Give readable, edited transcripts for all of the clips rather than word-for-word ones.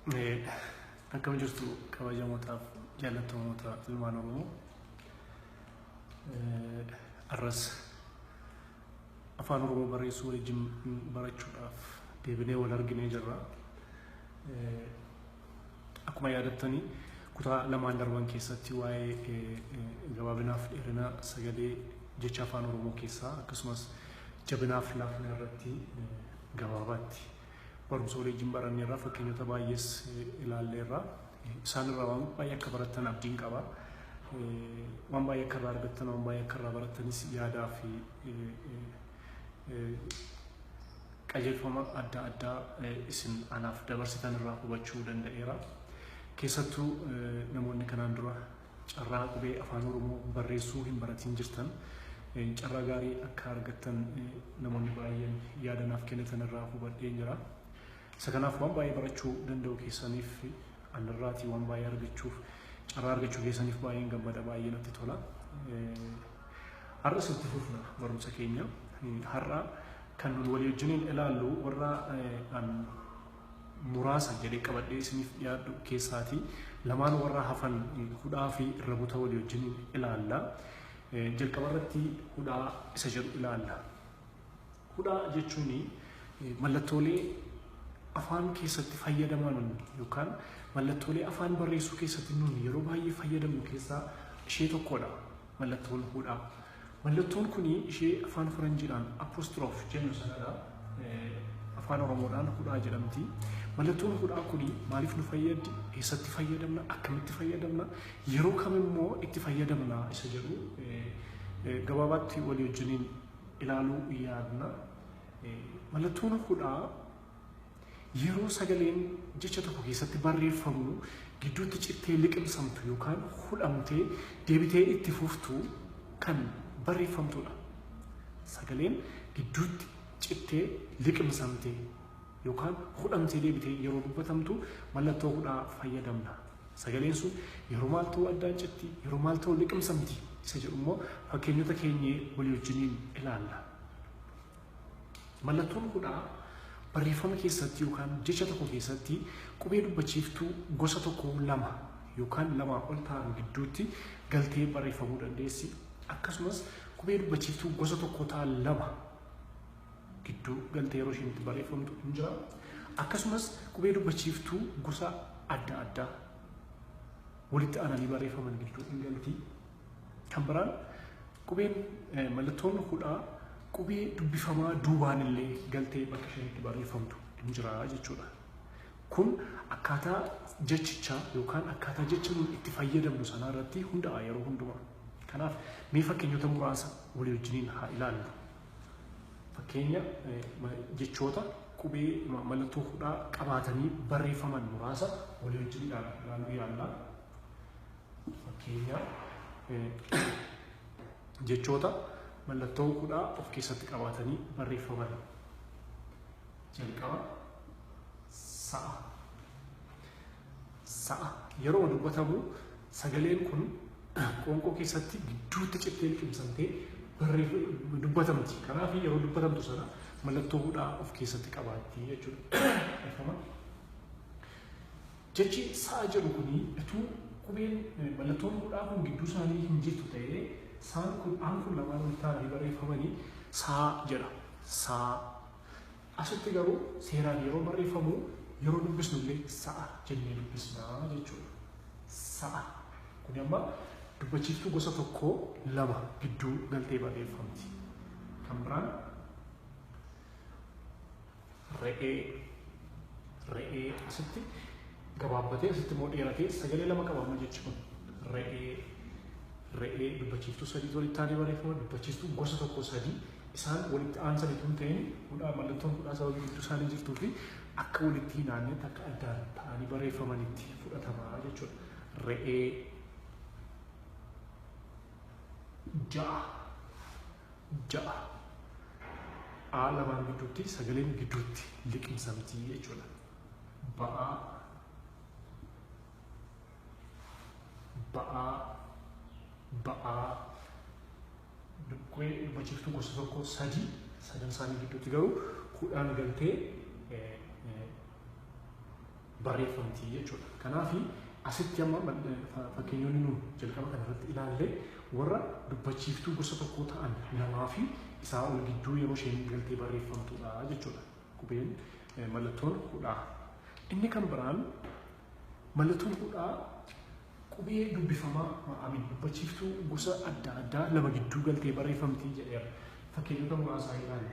Akkam jirtu kabajamootaaf jaallatamtoota ilmaan Oromoo. Arras afaan Oromoo barreessuu wajjin barachuudhaaf deebinee wal arginee jirra. Akkuma yaadattanii kutaa lamaan darban keessatti waa'ee gabaabinaaf dheerina sagalee jecha afaan Oromoo keessaa akkasumas jabinaaf laafina irratti gabaabaatti barumsa waliin baranneerra, fakkeenyota baay'ees ilaalleerra. Isaan irraa waan baay'ee akka barattan abdiin qaba. Waan baay'ee akka irraa argattan, waan baay'ee akka irraa barattanis yaadaa fi qajeelfama adda addaa isin anaaf dabarsitan irraa hubachuu danda'eera. Keessattuu namoonni kanaan dura carraa qubee afaan Oromoo barreessuu hin baratin jirtan carraa gaarii akka argattan namoonni baay'een yaada naaf kennitan irraa hubadheen jira. Isa kanaaf waan baay'ee barachuu danda'u keessaniif anarraatii waan baay'ee argachuuf carraa argachuu keessaniif baay'een gammada, baay'ee natti tola. Har'as itti fufna barumsa keenya. Har'a kan nun walii wajjiniin ilaallu warra muraasa jedhee qabadhee isiniif dhiyaadhu keessaatii lamaan warra hafan hudhaa fi irrabuta walii wajjiniin ilaalla. Jalqaba irratti hudhaa isa jedhu ilaalla. Hudhaa jechuun mallattoolee afaan keessatti fayyadaman yookaan mallattoolee afaan barreessuu keessatti nun yeroo baay'ee fayyadamnu keessaa ishee tokkodha. Mallattoon hudhaa. Mallattoon kun ishee afaan faranjiidhaan apostrophe jennu sanadha. Afaan Oromoodhaan hudhaa jedhamti. Mallattoon hudhaa kun maaliif nu fayyaddi? Eessatti fayyadamna? Akkamitti fayyadamna? Yeroo kam immoo itti fayyadamna isa jedhu gabaabaatti walii wajjiniin ilaaluu yaadna. Mallattoon hudhaa yeroo sagaleen jecha tokko keessatti barreeffamu gidduutti cittee liqimsamtu yookaan hudhamtee deebitee itti fuftu kan barreeffamtudha. Sagaleen gidduutti cittee liqimsamtee yookaan hudhamtee deebitee yeroo dubbatamtu mallattoo hudhaa fayyadamna. Sagaleen sun yeroo maal ta'uu addaan citti, yeroo maal ta'uu liqimsamti isa jedhu immoo fakkeenyota keenyee walii wajjiniin ilaalla. Mallattoon hudhaa barreeffama keessatti yookaan jecha tokko keessatti qubee dubbachiiftuu gosa tokko lama yookaan lamaa ol ta'an gidduutti galtee barreeffamuu dandeessi. Akkasumas qubee dubbachiiftuu gosa tokko ta'an lama gidduu galtee yeroo isheen itti barreeffamtu hin jira. Akkasumas qubee dubbachiiftuu gosa adda addaa walitti aananii barreeffaman gidduu hin galti. Kan biraan qubeen mallattoon hudhaa qubee dubbifamaa duubaan illee galtee bakka isheen itti barreeffamtu hin jira jechuudha. Kun akkaataa jechichaa yookaan akkaataa jecha nuti itti fayyadamnu sanaa irratti hundaa'a yeroo hundumaa. Kanaaf mee fakkeenyota muraasa walii wajjiniin haa ilaallu. Fakkeenya jechoota qubee mallattoo hudhaa qabaatanii barreeffaman muraasa walii wajjin ilaaluu yaalla. Fakkeenya jechoota mallattoo hudhaa of keessatti qabaatanii barreeffaman. Jalqaba sa'a. Sa'a yeroo dubbatamu sagaleen kun qoonqoo keessatti gidduutti cittee liqimsamtee dubbatamti. Kanaaf yeroo dubbatamtu sana mallattoo hudhaa of keessatti qabaatti jechuudha. Jechi sa'a jedhu kuni utuu qubeen mallattoon hudhaa kun gidduu isaanii hin jirtu ta'ee saan kun aan kun lamaan walitti ta'anii barreeffamanii saa jedha. Saa. Asitti garuu seeraan yeroo barreeffamu yeroo dubbisnu illee sa'a jennee dubbisnaa jechuudha. Sa'a. Kun amma dubbachiiftuu gosa tokko lama gidduu galtee barreeffamti. Kan biraan re'ee. Re'ee asitti gabaabbatee asitti immoo dheeratee sagalee lama qaba amma jechi kun. Re'ee. Re'ee dubbachiiftuu sadiitu walitti aanee barreeffama. Dubbachiiftuu gosa tokko sadii isaan walitti aansanitu hin ta'in hudhaa mallattoon hudhaa sababii gidduu isaanii jirtuu fi akka walitti hin aannetti akka addaan ta'anii barreeffamanitti fudhatama jechuudha. Re'ee. Ja'a. Ja'a. A lamaan gidduutti sagaleen gidduutti liqimsamti jechuudha. Ba'aa. Ba'aa. Ba'aa. Qubee dubbachiiftuu gosa tokko sadii sadan isaanii gidduutti garuu hudhaan galtee barreeffamti jechuudha. Kanaaf asitti amma fakkeenyonni nu jalqaba kanarratti ilaalle warra dubbachiiftuu gosa tokko ta'an lamaa fi isaa ol gidduu yeroo isheen galtee barreeffamtudha jechuudha. Qubeen mallattoon hudhaa. Inni kan biraan mallattoon hudhaa qubee dubbifamaa dubbachiiftuu gosa adda addaa lama gidduu galtee barreeffamti jedheera. Fakkeenyota muraasaa ilaalla.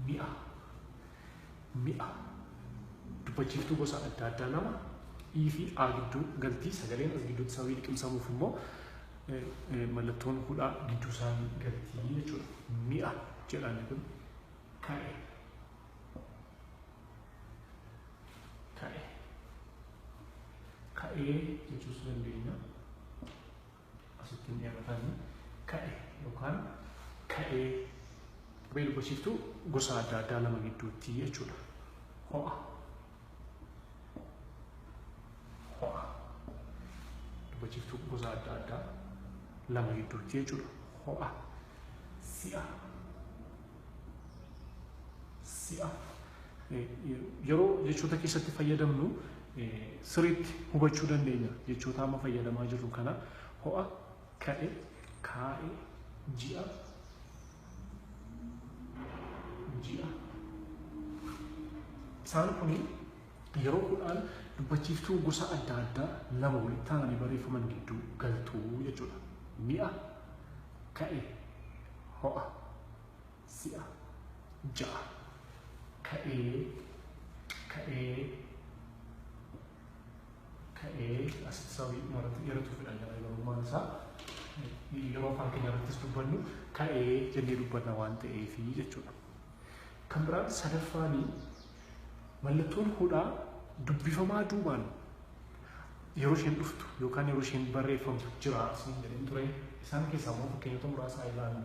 Mi'a. Mi'a. Dubbachiiftuu gosa adda addaa lama I fi A gidduu galtii sagaleen as gidduutti sababii liqimsamuuf immoo mallattoon hudhaa gidduu isaanii galtii jechuudha. Mi'a jedhaan kun ka'e. Ka'e. Ka'ee jechuus dandeenya. Asitti hin dheeratanii ka'e yookaan ka'ee. Qubee dubbachiiftuu gosa adda addaa lama gidduutti jechuudha. Ho'a. Ho'a. Dubbachiiftuu gosa adda addaa lama gidduutti jechuudha. Ho'a. Si'a. Si'a. Yeroo jechoota keessatti fayyadamnu sirriitti hubachuu dandeenya. Jechoota amma fayyadamaa jirru kana ho'a, ka'e, kaa'e, ji'a, ji'a. Isaan kun yeroo hudhaan dubbachiiftuu gosa adda addaa lama walitti aananii barreeffaman gidduu galtuu jechuudha. Mi'a, ka'e, ho'a, si'a, ja'a. Ka'ee, ka'ee, ka'ee asitti sababii dhumarratti dheeratu fedha garaagarummaan isaa yeroo afaan keenya irrattis dubbannu ka'ee jennee dubbanna waan ta'eefi jechuudha. Kan biraan sadaffaanii mallattoon hudhaa dubbifamaa duubaan yeroo isheen dhuftu yookaan yeroo isheen barreeffamtu jira isin jedheen ture. Isaan keessaa immoo fakkeenyota muraasa ilaallu.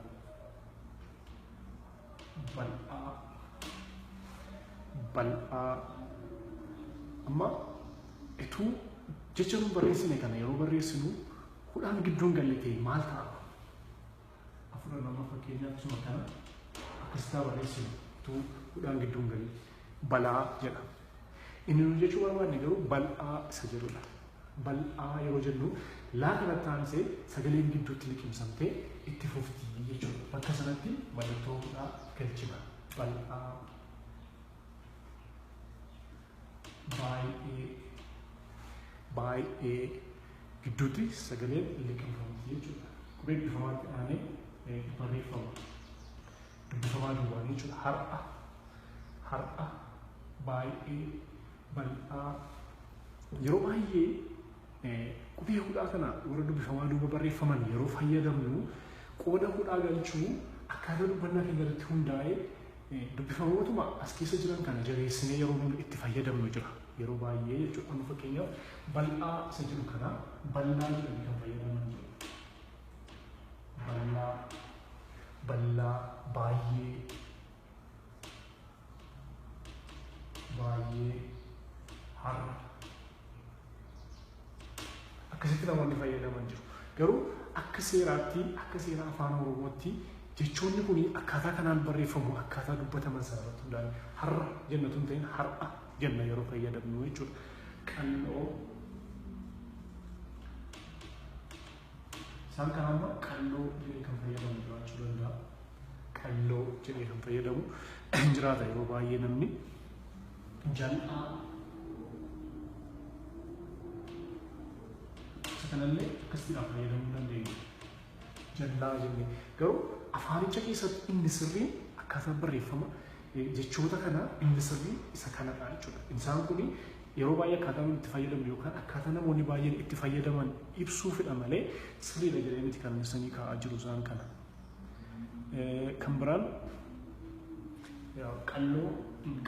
Bal'aa. Bal'aa. Amma ituu jecha nu barreessine kana yeroo barreessinu hudhaan gidduun galle ta'e maal ta'a? Afura nama fakkeenyaaf isuma kana akkasitti barreessinu ituu hudhaan gidduun galle balaa jedha. Inni nu jechuu barbaanne garuu bal'aa isa jedhudha. Bal'aa yeroo jennu laa kanatti aansee sagaleen gidduutti liqimsamtee itti fufti jechuudha. Bakka sanatti mallattoo hudhaa galchina. Bal'aa. Baay'ee. Baay'ee gidduutti sagaleen liqimfamti jechuudha. Qubee dubbifamaatti aanee barreeffama. Dubbifamaa duwwaan jechuudha. Har'a. Har'a. Baay'ee. Bal'aa. Yeroo baay'ee qubee hudhaa kana warra dubbifamaa duuba barreeffaman yeroo fayyadamnu qooda hudhaa galchuu akkaataa dubbannaa keenya irratti hundaa'ee dubbifamootuma as keessa jiran kana jabeessinee yeroo nuti itti fayyadamnu jira. Yeroo baay'ee jechuudha. Amma fakkeenyaaf bal'aa isa jiru kana bal'aa jedhanii kan fayyadaman jiru. Bal'aa, bal'aa, baay'ee, baay'ee, har'a. Akkasitti namoonni fayyadaman jiru. Garuu akka seeraatti, akka seera afaan Oromootti jechoonni kun akkaataa kanaan barreeffamu, akkaataa dubbataman sana irratti hundaa'e har'a jenna tun ta'in har'a jenna yeroo fayyadamnu jechuudha. Qalloo. Isaan kana amma qalloo jedhee kan fayyadamu jiraachuu danda'a. Qalloo jedhee kan fayyadamu jiraata yeroo baay'ee namni. Jal'aa. Isa kanallee akkasittiin fayyadamuu dandeenya. Jallaa jennee. Garuu afaanicha keessatti inni sirriin akkaataa barreeffama jechoota kana inni sirriin isa kanadha jechuudha. Isaan kun yeroo baay'ee akkaataa nuti itti fayyadamnu yookaan akkaataa namoonni baay'een itti fayyadaman ibsuufidha malee sirriidha jedhee miti kan sanii kaa'aa jiru isaan kana. Kan biraan qalloo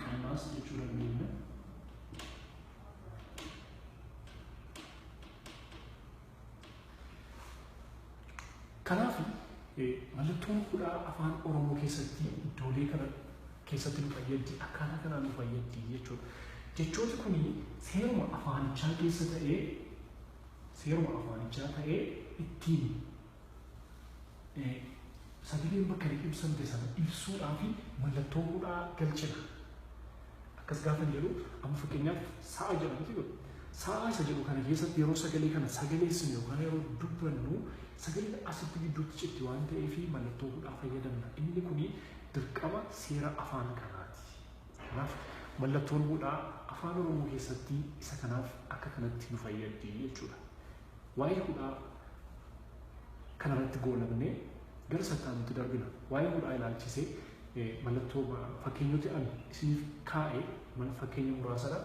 qal'aas jechuu dandeenya. Kanaaf mallattoon hudhaa afaan Oromoo keessatti iddoolee kana keessatti nu fayyaddi, akkaataa kanaan nu fayyaddi jechuudha. Jechooti kun seeruma afaanichaa keessa ta'ee, seeruma afaanichaa ta'ee ittiin Sagaleen bakka liqimsamte sana ibsuudhaaf mallattoo hudhaa galchina. Akkas gaafa jedhu amma fakkeenyaaf sa'a jedhamti godhu. Sa'a isa jedhu kana keessatti yeroo sagalee kana sagaleessinu yookaan yeroo dubbannu sagaleen asitti gidduutti citti waan ta'eef mallattoo hudhaa fayyadamna. Inni kuni dirqama seera afaan kanaati. Kanaaf mallattoon hudhaa afaan Oromoo keessatti isa kanaaf akka kanatti nu fayyaddi jechuudha. Waa'ee hudhaa kanarratti goolabnee gara sattaanutti darbina. Waa'ee hudhaa ilaalchisee mallattoo fakkeenyoti ani isiniif kaa'e fakkeenya muraasadha.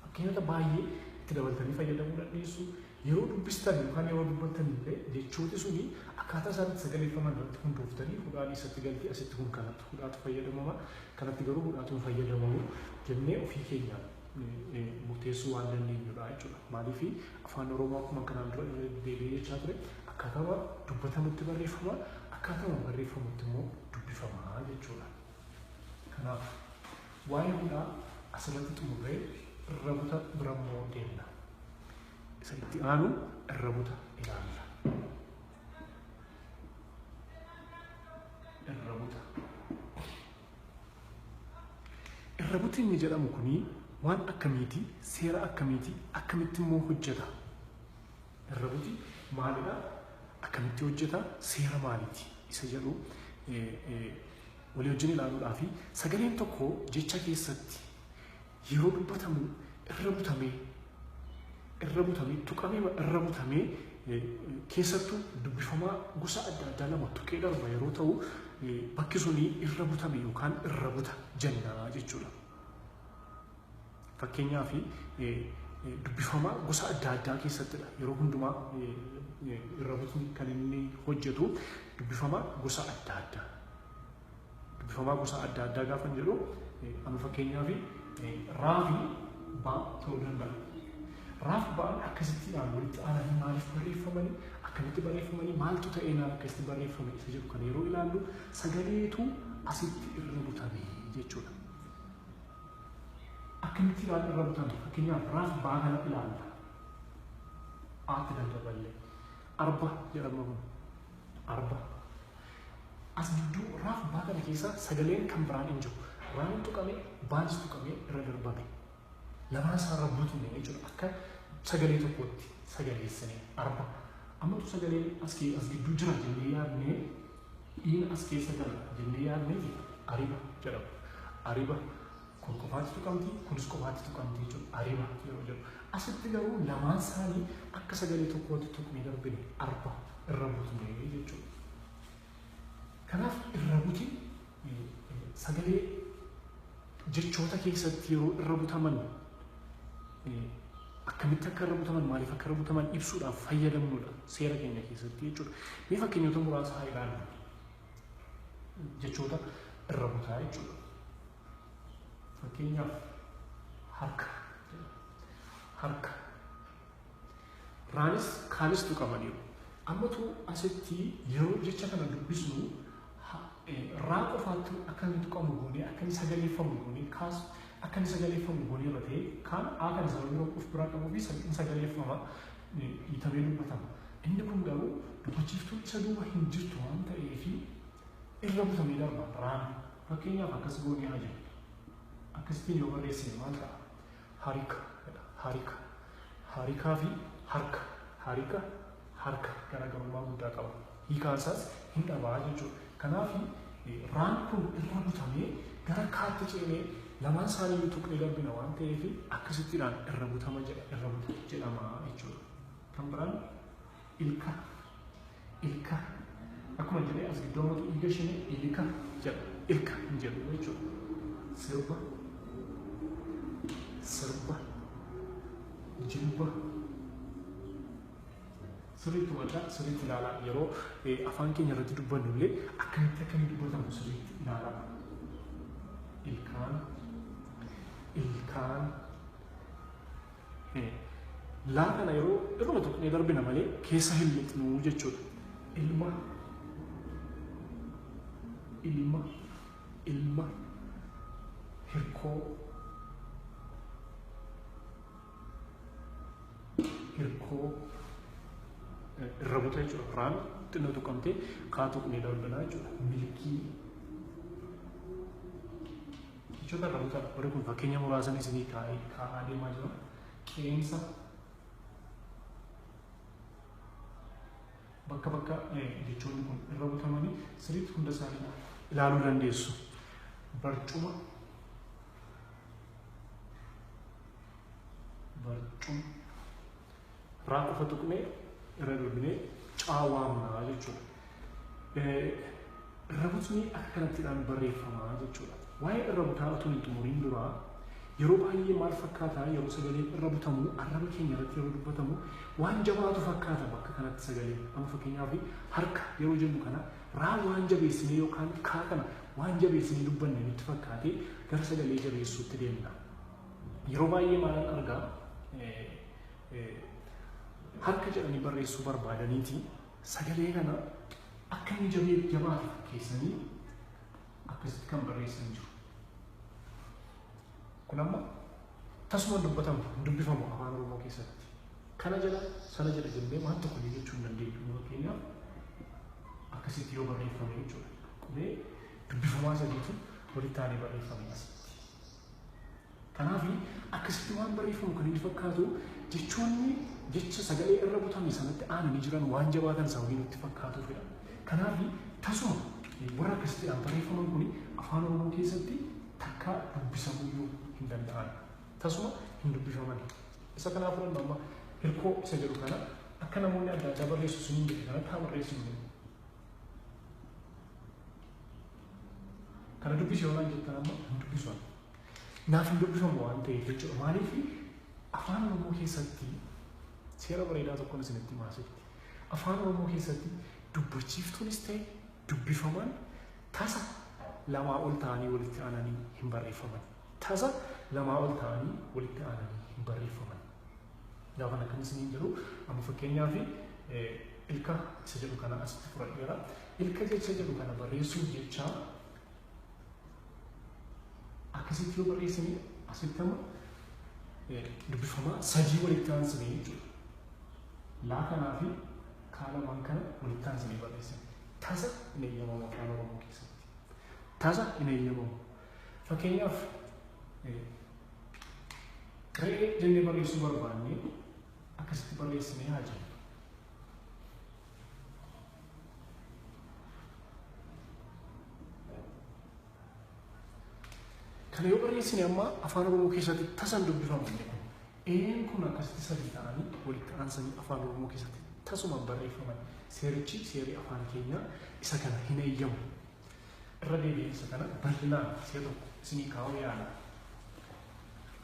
Fakkeenyota baay'ee itti dabaltanii fayyadamuu dandeessu. Yeroo dubbistan yookaan yeroo dubbattan illee jechooti suni akkaataa isaan itti sagaleeffaman irratti hundooftanii hudhaan isatti galti asitti kun kanatti hudhaatu fayyadamama kanatti garuu hudhaatu hin fayyadamamu jennee ofii keenya murteessuu waan dandeenyudha jechuudha. Maaliif afaan Oromoo akkuma kanaan dura deebi'ee jechaa ture akkaataa dubbatamutti barreeffama akkaataa barreeffamutti immoo dubbifama jechuudha. Kanaaf waa'ee hudhaa asirratti xumurree irra buta birammoo deemna. Isa itti aanu irra buta ilaalla. Irra buta. Irra buti inni jedhamu kuni waan akkamiiti, seera akkamiiti, akkamitti immoo hojjeta? Irra buti maalidha? Akkamitti hojjeta? Seera maaliiti? Isa jedhu walii wajjin ilaaluudhaa fi sagaleen tokko jecha keessatti yeroo dubbatamu irra butamee tuqamee irra butamee keessattuu dubbifamaa gosa adda addaa lama tuqee darba yeroo ta'u bakki suni irra butame yookaan irra buta jenna jechuudha. Fakkeenyaaf dubbifamaa gosa adda addaa keessattidha. Yeroo hundumaa irra butni kan inni hojjetu dubbifamaa gosa adda addaa. Dubbifamaa gosa adda addaa gaafa jedhu amma fakkeenyaaf raa fi baa ta'uu danda'a. Raaf ba'aan akkasittiidhaan walitti aananii maaliif barreeffamanii akkamitti barreeffamanii maaltu ta'ee naan akkasitti barreeffame isa jedhu kan yeroo ilaallu sagaleetu asitti irra butame jechuudha. Akkamitti ilaalu irra butame fakkeenyaaf raaf ba'aa kana ilaalla. Aatti daddaballee arba jedhama kun arba. As gidduu raaf ba'aa kana keessa sagaleen kan biraan hin jiru. Raan tuqame baanis tuqame irra darbame. Lamaan isaarra butune jechuudha. Akka sagalee tokkootti sagaleessanii arba. Ammatu sagaleen as gidduu jira jennee yaadnee dhiin as keessa gala jennee yaadnee ariba jedhama. Ariba kun qofaatti tuqamti kunis qofaatti tuqamti jechuudha. Ariba yeroo jedhu. Asitti garuu lamaan isaanii akka sagalee tokkootti tuqnee darbine arba irra butune jechuudha. Kanaaf irra buti sagalee jechoota keessatti yeroo irra butaman akkamitti akka irra butaman maaliif akka irra butaman ibsuudhaaf fayyadamnudha seera keenya keessatti jechuudha. Mee fakkeenyota muraasa haa ilaallu. Jechoota irra butaa jechuudha. Fakkeenyaaf harka. Harka. Raanis kaanis tuqamaniiru. Ammatu asitti yeroo jecha kana dubbisnu raa qofaatti akka inni tuqamu goonee akka inni sagaleeffamu goonee kaas akka inni sagaleeffamu goonee irra ta'e kaan aa kana sababii of biraa qabuu fi inni sagaleeffama hiitamee dubbatama. Inni kun garuu dubbachiiftuun isa duuba hin jirtu waan ta'eef irra butamee darba raan. Fakkeenyaaf akkas goonee haa jennu. Akkasittiin yoo barreessine maal ta'a? Harika jedha. Harika. Harikaa fi harka. Harika harka garaagarummaa guddaa qaba. Hiikaan isaas hin dhabaa jechuudha. Kanaaf raan kun irra butamee gara kaatti ceenee lamaan isaanii tuqnee darbina waan ta'eef akkasittiidhaan irra butama irra buta jedhama jechuudha. Kan biraan ilka. Ilka. Akkuma jedhee as gidduu ammatu dhiiga ishee ilka jedha. Ilka hin jedhu jechuudha. Sirba. Sirba. Jilba. Sirriitti hubadhaa, sirriitti ilaalaa. Yeroo afaan keenya irratti dubbannu illee akkamitti akka inni dubbatamu sirriitti ilaalaa. Ilkaan. Ilkaan. Laa kana yeroo irruma tuqnee darbina malee keessa hin lixnu jechuudha. Ilma. Ilma. Ilma. Hirkoo. Hirkoo. Irra buta jechuudha. Raan xinnoo tuqamtee kaa tuqnee darbinaa jechuudha. Milkii. Jechoota irra butaadha. Warri kun fakkeenya muraasan isinii kaa'aa deemaa jira. Qeensa. Bakka bakka jechoonni kun irra butamanii sirriitti hunda isaanii ilaaluu dandeessu. Barcuma. Barcuma. Raa qofa tuqnee irra darbinee caawaamnaa jechuudha. Irra butni akka kanattiidhaan barreeffamaa jechuudha. Waa'ee irra butaa otoo hin xumuriin duraa yeroo baay'ee maal fakkaata yeroo sagaleen irra butamu arraba keenya irratti yeroo dubbatamu waan jabaatu fakkaata bakka kanatti sagaleen. Amma fakkeenyaaf harka yeroo jennu kana raa waan jabeessinee yookaan kaa kana waan jabeessinee dubbanne nutti fakkaatee gara sagalee jabeessuutti deemna. Yeroo baay'ee maalan argaa harka jedhanii barreessuu barbaadaniiti sagalee kana akka inni jabaatu fakkeessanii akkasitti kan barreessan jiru. Kun amma tasuma dubbatamu dubbifamu afaan Oromoo keessatti. Kana jala sana jala jennee waan tokko jechuu hin dandeenyu. Fakkeenyaaf akkasitti yoo barreeffame jechuudha. Qubee dubbifamaa sadiitu walitti aanee barreeffame asitti. Kanaaf akkasitti waan barreeffamu kan inni fakkaatu jechoonni jecha sagalee irra butame sanatti aananii jiran waan jabaatan sababii nutti fakkaatuufidha. Kanaaf tasuma warra akkasittiidhaan barreeffaman kun afaan Oromoo keessatti takka dubbisamuyyuu hin danda'an. Tasuma hin dubbifaman. Isa kanaaf fudhannu amma hirkoo isa jedhu kana akka namoonni adda addaa barreessu sun hin jedhe kanatti haa barreessinu. Kana dubbisi yoo naan jettan amma hin dubbisu. Naaf hin dubbifamu waan ta'eef jechuudha. Maaliif afaan Oromoo keessatti seera bareedaa tokkoon isinitti himaa asitti. Afaan Oromoo keessatti dubbachiiftuunis ta'e dubbifaman tasa lamaa ol ta'anii walitti aananii hin barreeffaman. Tasa lamaa ol ta'anii walitti aananii hin barreeffaman. Gaafa akkan isiniin jedhu amma fakkeenyaaf ilka isa jedhu kana asitti fudhadheera. Ilka jecha jedhu kana barreessuuf jecha akkasitti yoo barreessanii asitti amma dubbifamaa sadii walitti aansanii jechuudha. Laa kanaa fi kaa lamaan kana walitti aansanii barreessan. Tasa hin eeyyamamu afaan Oromoo keessatti. Tasa hin eeyyamamu. Fakkeenyaaf re'ee jennee barreessuu barbaanne akkasitti barreessinee haa jennu. Kana yoo barreessine amma afaan Oromoo keessatti tasa hin dubbifamu inni kun. Een kun akkasitti sadii ta'anii walitti aansanii afaan Oromoo keessatti tasuma barreeffaman. Seerichi seerri afaan keenyaa isa kana hin eeyyamu. Irra deebi'ee isa kana bal'inaan si'a tokko isinii kaa'uu yaala.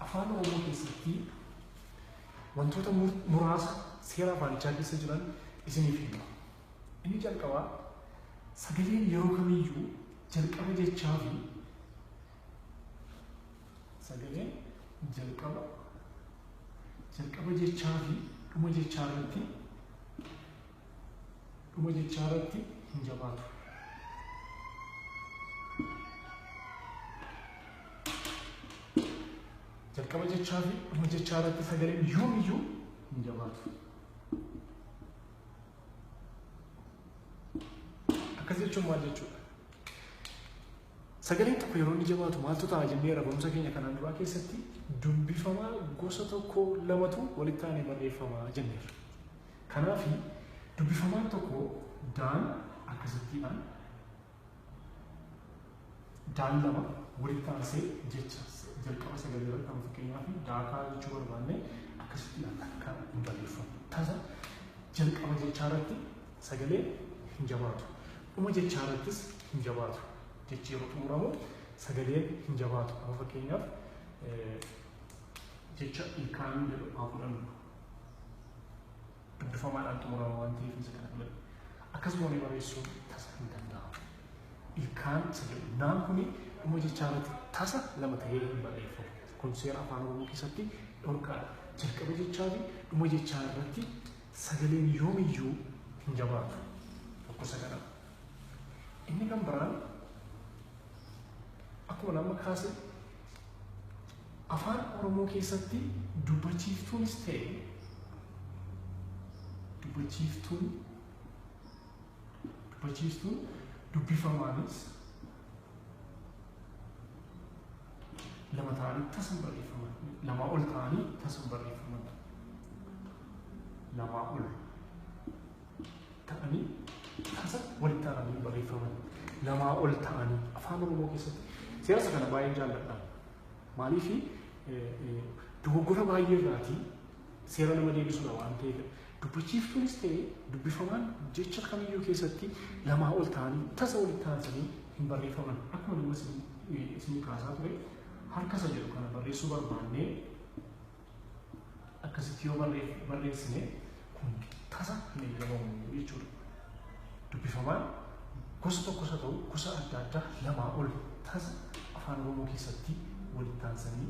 Afaan Oromoo keessatti wantoota muraasa seera afaanichaa keessa jiran isiniif hima. Inni jalqabaa sagaleen yeroo kamiyyuu jalqaba jechaa fi sagaleen jalqaba jechaa fi dhuma jechaa irratti hin jabaatu. Jalqaba jechaa fi dhuma jechaa irratti sagaleen yoomiyyuu hin jabaatu. Akkas jechuun maal jechuudha? Sagaleen tokko yeroo inni jabaatu maaltu ta'a jennee barumsa keenya kanaan duraa keessatti dubbifamaa gosa tokko lamatu walitti aanee barreeffamaa jenneerra. Kanaaf dubbifamaan tokko daan akkasittiidhaan daan lama walitti aansee jecha jalqaba sagalee irratti amma fakkeenyaaf daakaa jechuu barbaanne akkasittiidhaan akka hin barreeffamu. Tasa jalqaba jechaa irratti sagalee hin jabaatu. Dhuma jechaa irrattis hin jabaatu. Jechi yeroo xumuramu sagaleen hin jabaatu. Amma fakkeenyaaf jecha ilkaan jedhu haa fudhannu. Dubbifamaadhaan xumurama waan ta'eef isa kana filadhu. Akkasuma walii barreessuun tasa hin danda'amu. Ilkaan isa jedhu naan kuni dhuma jechaa irratti tasa lama ta'ee hin barreeffamu. Kun seera afaan Oromoo keessatti dhorkaadha. Jalqaba jechaa fi dhuma jechaa irratti sagaleen yoomiyyuu hin jabaatu. Tokko isa kana. Inni kan biraan akkuma nama kaase afaan Oromoo keessatti dubbachiiftuunis ta'e Dubbachiiftuun dubbifamaanis lama ta'anii tasa hin barreeffaman. Lamaa ol ta'anii tasa hin barreeffaman. Lamaa ol ta'anii tasa walitti aananii hin barreeffaman. Lamaa ol ta'anii afaan Oromoo keessatti seera isa kana baay'een jaalladha. Maaliif dogoggora baay'ee irraatii seera nama deebisudha waan ta'eef dubbachiiftuunis ta'e dubbifamaan jecha kamiyyuu keessatti lamaa ol ta'anii tasa walitti aansanii hin barreeffaman. Akkuma nama isin kaasaa ture harka isa jedhu kana barreessuu barbaannee akkasitti yoo barreessine kun tasa hin eeyyamamu jechuudha. Dubbifamaan gosa tokkos haa ta'u gosa adda addaa lamaa ol tasa afaan Oromoo keessatti walitti aansanii